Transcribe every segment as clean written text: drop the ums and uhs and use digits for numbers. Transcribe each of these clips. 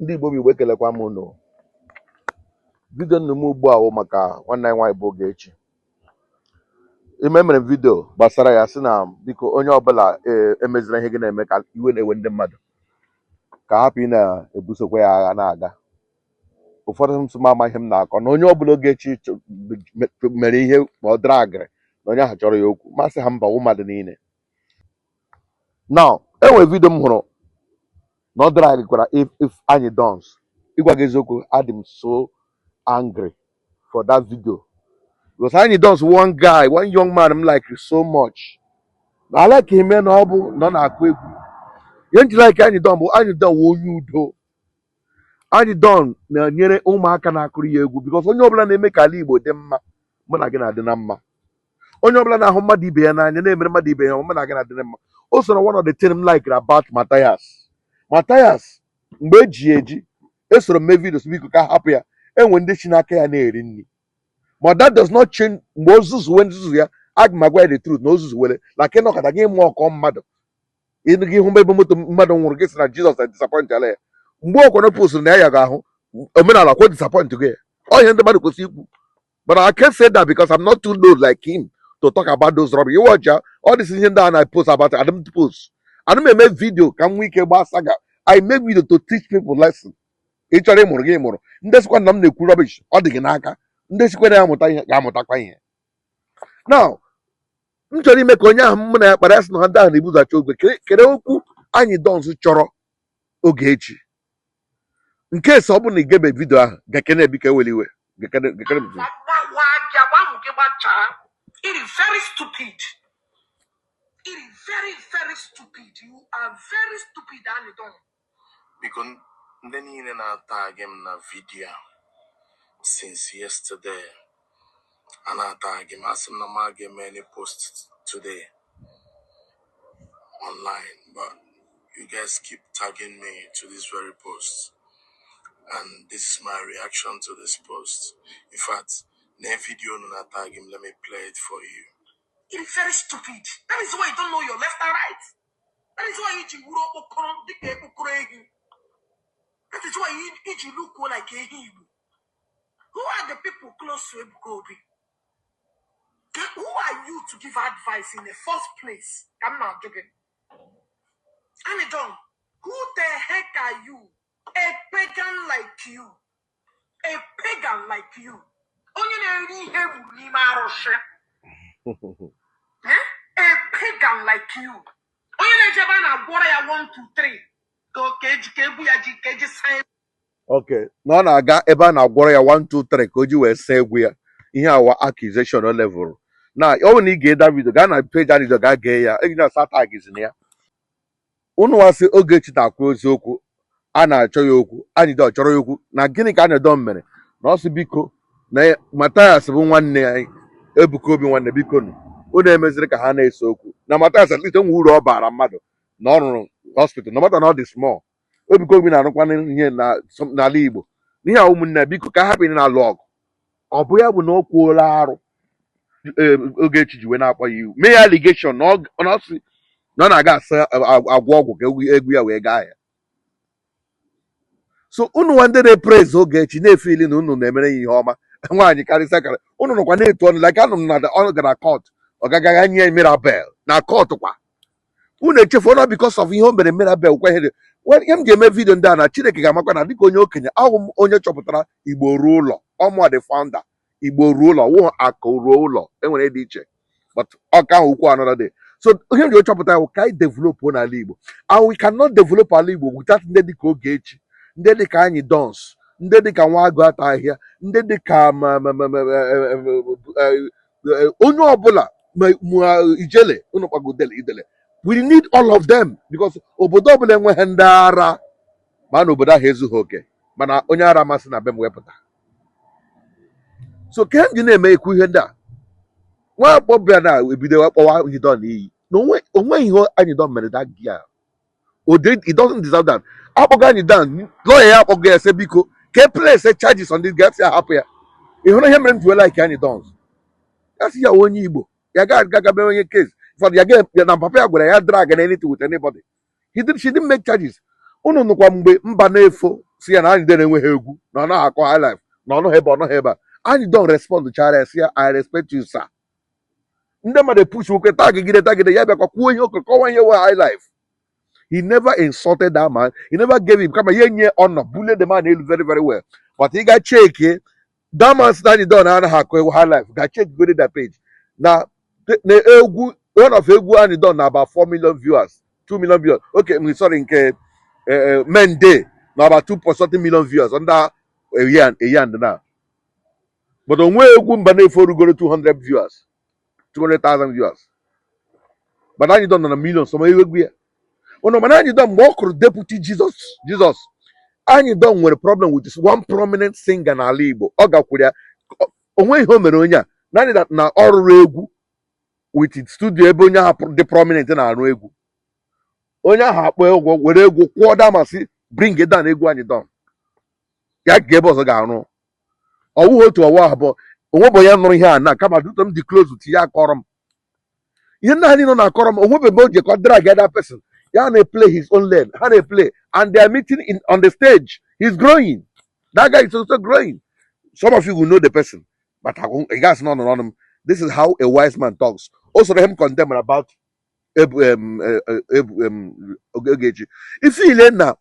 Ndị Igbo bụ Igbo, ekelekwa m unu. Video nnu m ugbu a wụ maka nwanne anyị nwaanyị bụ Ogechi. Ime mere m video gbasara ya, sị na biko, onye ọbụla emezila ihe gị na-eme ka iwe na-ewe ndị mmadụ, ka hapụ ị na-ebusokwa ya agha na-aga. Ụfọdụ m sị m ama ihe m na-akọ, na onye ọbụla Ogechi mere ihe ma ọ dragịrị, na onye ahụ chọrọ ya okwu. Masị ha mba, wụ mmadụ niile. Now, enwere video m hụrụ na ọ dragịkwara if Anyị Dons. Ịgwa gị eziokwu, adị m so angry for that video because Anyị Dons, one guy, one young man m like so much. Na I like him na ọ bụ na ọ na-akụ egwu. Ihe m ji like Anyị Don bụ Anyị Don wụ onye udo. Anyị Don na-enyere ụmụaka na-akụrụ ya egwu, because onye ọbụla na-eme ka ala Igbo dị mma, mụ na gị na-adị na mma. Onye ọbụla na-ahụ mmadụ ibe ya n'anya, na-emere mmadụ ibe ya, mụ na gị na-adị na mma. O so na one of the thing m like about Matthias. Matthias, mgbe eji ya eji, esoro m mee videos, biko ka hapụ ya. Enwe ndị si n'aka ya na-eri nri, but that does not change mgbe o zuzuwe nzuzu ya. Aga m agwa ya the truth na o zuzuwere na ka ịnọkọta gị mụọ ọkọ mmadụ ịnụ gị hụ ebe moto mmadụ nwụrụ, gị sị na Jizọs disappoint ala ya. Mgbe ọkwanụ postụrụ na ya ga-ahụ omenala kwa disappoint gị, ọ ihe ndị mmadụ kwesịrị ikwu. But I can't say that because I'm not too low like him to talk about those rubbish. You watch ya, all this ihe ndị a na post about, I don't post. I don't eme video ka m nwee ike gbaa saga. I make video to teach people lesson. Ị chọrọ ịmụrụ gị ịmụrụ. Ndị sịkwa na m na-ekwu rubbish, ọ dị gị n'aka. Ndị sikwa na ya amụta ihe ga-amụtakwa ihe. Now, m chọrọ ime ka onye ahụ mụ na ya kpara ya sị na ndị ahụ na-ebuzacha ogwe kere okwu Anyị Dons chọrọ Ogechi. Nke sọ ọ bụ na ị gebe video ahụ, gekene, biko, eweli iwe. Gekene, gekene video. Gbawa gị agba ahụ gị gbachaa. It is very stupid. It is very, very stupid. You are very stupid, Anyị Don. Biko, ndị niile na-atag m na video a since yesterday, a na-atag m, asị m na m aga eme any post today online, but you guys keep tagging me to this very post, and this is my reaction to this post. In fact, na video unu na-tag m, let me play it for you. It is very stupid. That is why you don't know your left and right. That is why iji wuru okpokoro dịka okpokoro ehi. That is why iji look like ehi Igbo. Who are the people close to Ebuka Obi? Who are you to give advice in the first place? Ka m na-ajụ gị. Annie John, who the heck are you? A pagan like you. A pagan like you. Onye na-eri ihe egburu n'ime arụsị. Eh? A pagan like you. Onye na-eje ebe a na-agwọrọ ya 1 2 3 ka eji ka egwu ya ji ka eji saa. Okay, na ọ na-aga ebe a na-agwọrọ ya 1 2 3 ka o ji wee saa egwu ya. Ihe awa accusation o level na ọ bụrụ na ị gee that video, gaa na page Anyị gaa gee ya. Eji na asa tags na ya. Unu wasị Ogechi na-akwu eziokwu, a na-achọ ya okwu. Anyị Don chọrọ ya okwu na gịnị ka Anyị Don mere? Na ọ sị biko, na Mathias bụ nwanne anyị, Ebuka Obi nwanne, biko nụ, unu emeziri ka ha na-ese okwu. Na Mathias at least enwe uru ọ bara mmadụ, na ọ rụrụ hospital, na mata na ọ dị small. Ebuka Obi na-arụkwa ihe n'ala Igbo n'ihe a. Ụmụnne ya, biko, ka ha hapụ ịdị na-alụ ọgụ. Ọ bụ ya bụ na o kwuola arụ. Ogechi ji wee na-akpọ ya iwu, mee ya allegation na ọ sị na ọ na-aga asa agwọ ọgwụ ka egwu ya wee gaa ya. So unu nwa ndị na-epraise Ogechi, na-efeeli na unu na-emere ya ihe ọma, nwaanyị karịsịa karị unu nọkwa na-etu ọnụ like anụ m na ọ gara court, ọ gagaga nye Mirabel na court kwa. Unu echefuo na because of ihe o mere Mirabel kwa ihe dị. Well, ihe m ji eme video ndị a na Chineke ga-amakwa na dịka onye okenye ahụ m, onye chọpụtara Igbo ruo ụlọ ọmụa, the founder Igbo ruo ụlọ, wụ akụ ruo ụlọ, enwere dị iche, but ọka ahụ ukwu another day. So ihe m ji chọpụta bụ ka anyị develop n'ala Igbo, and we cannot develop ala Igbo without ndị dịka Ogechi, ndị dịka Anyị Dons, ndị dịka nwa agụ ata ahịhịa, ndị dịka onye ọbụla ma ijele unu kpagodele idele. We need all of them because obodo ọbụla enweghị ndị ara, ma na obodo ahụ ezughị oke. Mana onye ara amasị na be m wepụta. So ke m ji na-eme ekwu ihe ndị a, nwa agbọghọbịa na-ebido kpọwa Anyị Don iyi na onwe ihe Anyị Don mere. That girl o he doesn't deserve that. Akpọga Anyị Don, lawyer ya akpọga ya, sị biko ka e place charges on this girl, sị hapụ ya. Ị hụrụ ihe mere m ji wee like Anyị Don? Ya sị ya onye Igbo ya ga aga onye case for ya ga na papa ya gwara ya drag na anything with anybody. He did, she didn't make charges. Unu nụkwa mgbe mba na-efo Si ya na Anyidon enweghị egwu, na ọ naghị akọ high life, na ọ nọghị ebe ọ nọghị ebe a. Anyidon respond chara ya, si ya, "I respect you, sir." Ndị mmadụ push nwoke tagigide tagide ya, bịakwa kwuo ihe oke, kọwa ihe wee high life. He never insulted that man. He never gave him, kama ya nye honor, bulie the man elu very very well. But ị ga check that man sị na Anyidon anaghị akụ egwu high life, ga check go that page na egwu, one of egwu Anyidon na about 4 million viewers, 2 million viewers. Okay, I'm sorry, nke Mende na about 2 point something million viewers under a year and now. But onwe egwu Mbanefo rugoro 200 viewers, 200,000 viewers. But Anyidon nọ na millions. Some egwu ya ụnụ, mana Anyidon, mgbe ọ kụrụ Deputy Jesus Jesus, Anyidon nwere problem with this one prominent singer n'ala Igbo. Ọ gakwuru ya, onwe ihe o mere onye a, naanị that na ọ rụrụ egwu with studio ebe onye ahụ dị prominent na-arụ egwu. Onye ahụ akpọ ụgwọ, were egwu kwụọ damasị, bring it down egwu Anyidon ya ka ebe ọzọ ga-arụ. Ọ wụghị otu, ọwụ abụọ. Onwebe onye nụrụ ihe a na kama duto m dị close to ya akọrọ m ihe ndị ha niile na-akọrọ m. Onwebe ebe o jekọ drag that person. Ya na-play his own lane, ha na-play, and they are meeting in on the stage. He's growing. That guy is also growing. Some of you will know the person, but I won't- you guys know n'ọnụ m. This is how a wise man talks. Also him condemn about Ebu, Ogechi. Ife ile na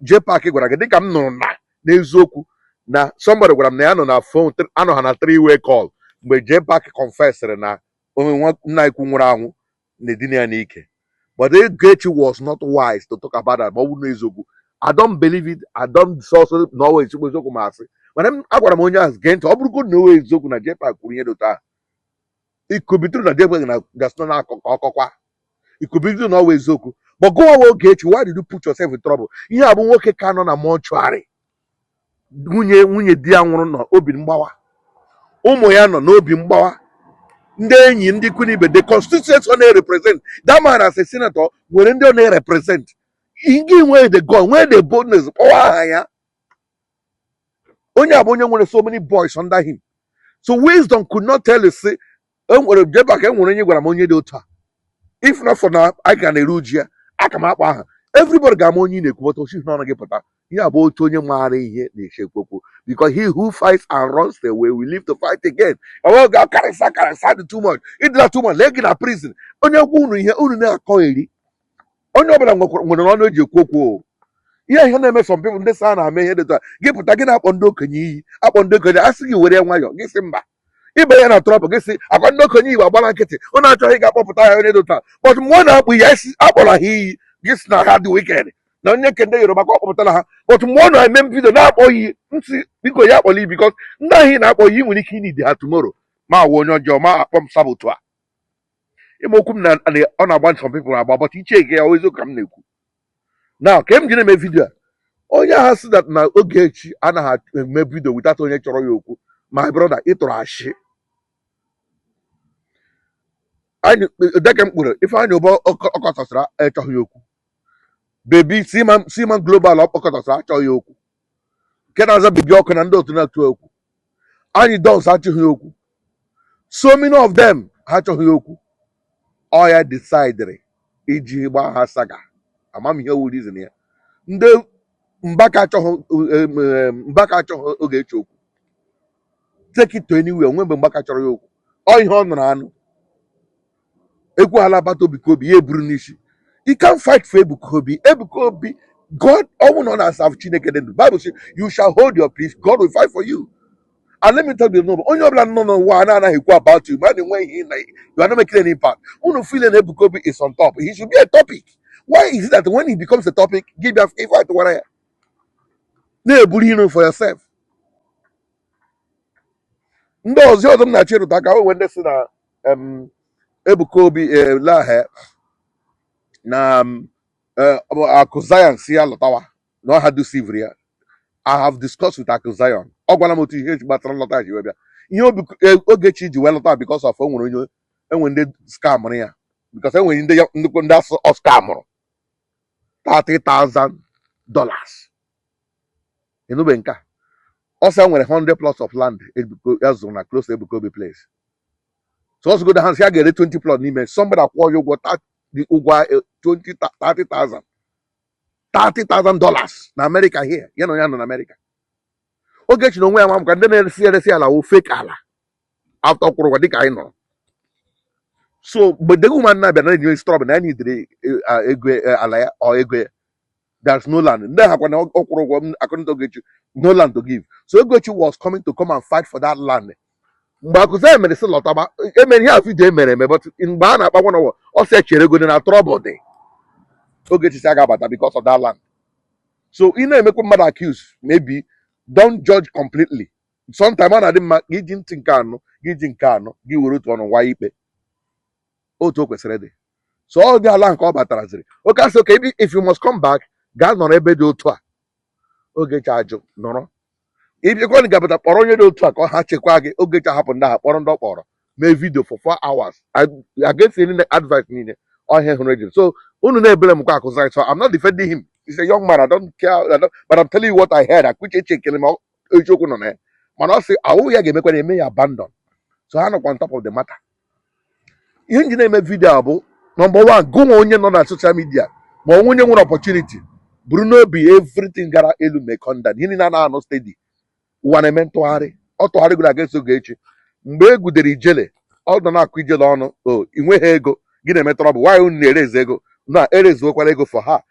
J Park gwara gị, dịka m nụrụ na n'eziokwu na somebody gwara m na ya nọ na phone, anọ ha na three way call mgbe J Park confessịrị na onwe nwa nna ikwu nwụrụ anwụ na-edina ya n'ike. But Ogechi was not wise to talk about that. Ma ọ bụrụ n'eziokwu, I don't believe it. I don't also na ọwa ezigbo eziokwu ma asị. Mana m agwara m onye ahụ, gee ntị, ọ bụrụgo na owe eziokwu na J Park kwuru ihe dị otu ahụ, it could be true na J Park na gasị na akọ ka ọkọkwa. It could be true na ọwa eziokwu. But go away, Ogechi, why did you put yourself in trouble? Ihe a bụ nwoke ka nọ na mortuary, nwunye di ya nwụrụ nọ obi mgbawa, ụmụ ya nọ n'obi mgbawa, ndị enyi, ndị ikwu na ibe, the constituents ọ na-represent. That man as a senator nwere ndị ọ na-represent. Gị nwee the gun, nwee the boldness kpọwa aha ya. Onye a bụ onye nwere so many boys under him. So wisdom could not tell you, say enwere jeba ka enwere onye gwara m onye dị otu a. If not for na anyị ka na-eru uju ya, aka m akpọ aha, everybody ga-ama onye ị na-ekwu. But osi n'ọnụ gị pụta, ihe a bụ otu onye maara ihe na-eche ekwu okwu, because he who fights and runs away will live to fight again. Ọ ga karịsa karịsa dị too much, ịdịla too much. Lee gị na prison. Onye gwa unu ihe unu na-akọ eri, onye ọbụla nwere ọnụ eji ekwu okwu o. Ihe na-eme some people, ndị sa na-ame ihe dị otu a, gị pụta, gị na-akpọ ndị okenye iyi, akpọ ndị okenye, asị gị were nwayọọ, gị sị mba, ibe ya na trouble. Gị sị akwa ndị okenye Igbo agbara nkịtị, ụnụ achọghị ga-akpọpụta ya onye dị otu a. But mgbe ọ na-akpụ iyi, esi akpọrọ ha iyi, gị sị na ha dị wicked, na onye nke ndị Yoruba ka ọ kpọpụtara ha. But mgbe ọ na-eme video na-akpọ iyi ntị, biko ya akpọla iyi, because ndị ahụ ị na-akpọ iyi nwere ike ịnidi ha tomorrow. Ma awụ onye ọjọọ ma akpọ m saboteur a. Ịma okwu m na ọ na-agba some people agba, but iche ege ya, eziokwu ka m na-ekwu. Now ka m ji na-eme video a, onye ahụ sị that na Ogechi anaghị eme video without onye chọrọ ya okwu, my brother, ị tụrụ ashị. Anyị deke m kpụrụ Ifeanyị Ụba ọkọtọsịrị achọghị ya okwu. Baby Seaman, Seaman Global ọkọtọsịrị achọghị ya okwu. Nke na-aza Baby Ọkụ na ndị otu na-atụ okwu. Anyị dons achọghị ya okwu. So many of them ha achọghị ya okwu. Ọ ya decidere iji gbaa ha saga. Amamihe wu reason ya. Ndị Mbaka achọghị Mbaka achọghị Ogechi okwu. Take it to anywhere, onwe mgbe Mbaka chọrọ ya okwu. Ọ ihe ọ nụrụ anụ ekwughala bata Ebuka Obi ya eburu n'isi. You can't fight for Ebuka Obi. Ebuka Obi, God, ọ bụrụ na ọ na-asa Chineke dị ndụ, Bible say you shall hold your peace, God will fight for you. And let me tell you, no, onye ọbụla nọ n'ụwa a na-anaghị ekwu about you, ma na-enwe ihe na you are not making any impact. Unu feel na Ebuka Obi is on top, he should be a topic. Why is it that when he becomes a topic, give ya ife atụwara ya na-eburu iro for yourself? Ndị ọzọ m na-achọ ịrụta aka, o nwere ndị si na Ebuka Obi lahe na ọ bụ Akụ Zion si ya lọtawa na ọha deceived ya. I have discussed with Akụ Zion. Ọ gwara m otu ihe gbasara nlọta ji wee bịa. Ihe obi Ogechi ji wee lọta, because of o nwere onye enwe ndị scamụrụ ya, because enwere ndị ndị asụ ọ scamụrụ $30,000. Ịnụbe nke a, ọ sị nwere 100 plots of land ya zụrụ na close to Ebuka Obi place. So ọ sịgodo ha sị ya ga-ere 20 plot n'ime, somebody akwụọ ya ụgwọ ụgwọ 20 30,000. $30,000 na America here. Ya na onye nọ na America. Ogechi na onwe ya nwa maka ndị na-eresi eresi ala wụ fake ala after kwụrụ ụgwọ dịka anyị nọrọ. So mgbe the woman na-abịa na enye trouble na ya nidere ego ala ya or ego ya, there's no land. Ndị ha kwa na ọ kwụrụ ụgwọ, according to Ogechi, no land to give. So Ogechi was coming to come and fight for that land. Mgbe akụzi emere sị lọtaba, emere ihe a video emere eme, but mgbe a na-akpa nwa ọ sị echere ego na trouble dị. Ogechi sị aga abata because of that land. So ị na-emekwa mmadụ accuse, maybe don't judge completely. Sometimes ọ na-adị mma gị ji ntị nke anọ gị, ji nke anọ gị, were otu ọnụ nwa ikpe otu o kwesịrị ịdị. So ọ dị ala nke ọ bataraziri oke asị, okay, if you must come back, gaa nọrọ ebe dị otu a. Ogechi ajụ nọrọ ịbịakwa gabata kpọrọ onye dị otu a ka ọ ha chekwaa gị. Ogechi ahapụ ndị ahụ kpọrọ ndị ọ kpọrọ mee video for 4 hours against any advice niile ọhịa hụrụ ejiri. So unu na-ebere m kwa akụziri. So I'm not defending him. He's a young man. I don't care. I don't, but I'm telling you what I heard. Akwụche eche ekele ma eziokwu nọ na ya, mana ọ sị ahụ ya ga-emekwa na eme ya abandon. So ha nọkwa on top of the matter. Ihe nji na-eme video a bụ, number one, gụnwa onye nọ na social media ma onwe onye nwere opportunity buru n'obi, everything gara elu may come down. Ihe niile a na-anụ steady, ụwa na-eme ntụgharị. Ọ tụgharịgoro against Ogechi mgbe e gudere ijele. Ọ nọ na-akụ ijele ọnụ o ị nweghị ego gị na-eme trouble. Nwaanyị unu na-erezi ego na erezuokwala ego for ha.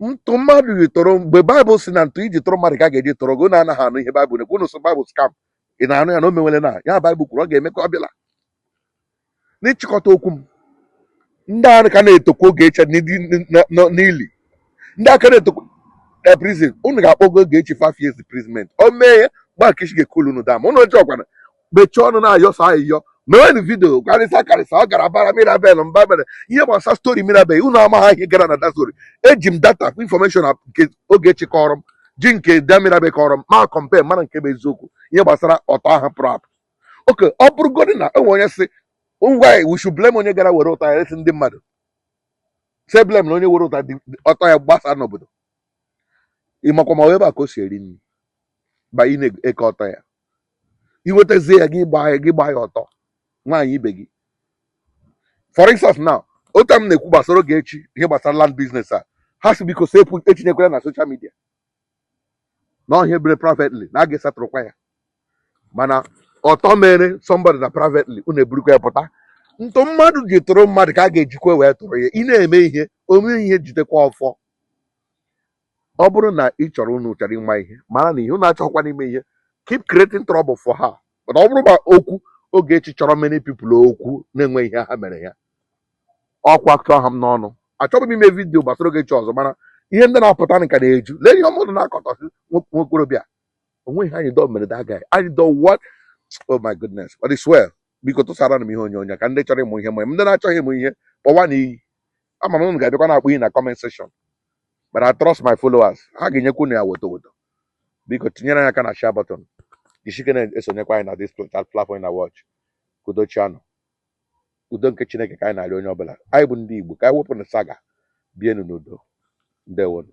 Ntụ mmadụ ji tụrụ mgbe Baịbụl si na ntụ iji tụrụ mmadụ ka a ga-eji tụrụ gị. Unu anaghị anụ ihe Baịbụl na-ekwu. Unu sị Baịbụl scam. Ị na-anụ ya na o mewele na ya Baịbụl kwuru ọ ga-eme ka ọ bịala. N'ịchịkọta okwu m, ndị a ka na-etokwa Ogechi n'ili, ndị aka na-etokwa na prison, unu ga-akpọgo Ogechi 5 years imprisonment. O mee ya gba nkechi ga-ekulu unu dam. Unu ọjọọ mechie ọnụ na-ayọsọ ayịyọ mewenụ video karịsịa karịsịa. Ọ gara bara Mirabel mba mere ihe gbasara story Mirabel. Unu amaghị ihe gara na that story. Eji m data information nke Ogechi kọrọ m, ji nke da Mirabel kọrọ m, ma compare mara nke bụ eziokwu ihe gbasara ọtọ ahụ pụrụ apụ. Oke ọ bụrụgodị na enwe onye sị ngwa, we should blame onye gara were ụtọ ya resi ndị mmadụ, say blame na onye were ụta ọtọ ya gbasaa n'obodo. Ịmakwa ma ọ ebe a ka o si eri nri ba ị na-eke ọtọ ya, inwetazie ya, gị gbaa ya, gị gbaa ya ọtọ nwaanyị ibe gị. For instance now, otu a m na-ekwu gbasara Ogechi, ihe gbasara land business a, ha si biko sepụ etinyekwala na social media na ọhịa ebere privately na a ga-esatụrụkwa ya. Mana ọtọ mere somebody na privately, unu eburukwa ya pụta. Ntụ mmadụ ji tụrụ mmadụ ka a ga-ejikwa wee tụrụ ya. Ị na-eme ihe ome ihe, jidekwa ọfọ. Ọ bụrụ na ị chọrọ, unu chọrọ ịma ihe, mara na ihe unu achọkwa n'ime ihe, keep creating trouble for her. But ọ bụrụ ma okwu Ogechi chọrọ many people okwu na-enwe ihe ha mere ya, ọkwa tụọ ha m n'ọnụ. Achọghị m ime video gbasara Ogechi ọzọ, mana ihe ndị na-apụta nka na-eju. Lee ihe ọmụdụ na-akọtọsị nwokorobịa onweghị anyị dọ mere that guy. Anyị dọ what? Oh my goodness. But it's well. Biko tụsara m ihe onyonyo ka ndị chọrọ ịmụ ihe mụ, ndị na-achọghị ịmụ ihe kpọwa na iyi. Ama m unu ga-abịakwa na-akpọ iyi na comment section, but I trust my followers, ha ga-enyekwa unu ya woto woto. Biko tinyere anyị aka na share button. Jisike na-esonyekwa anyị na this platform na watch. Udochianụ, udo nke Chineke ka anyị na-arịọ onye ọbụla. Anyị bụ ndị Igbo, ka anyị wepụ na saga, bienụ n'udo. Ndewonu.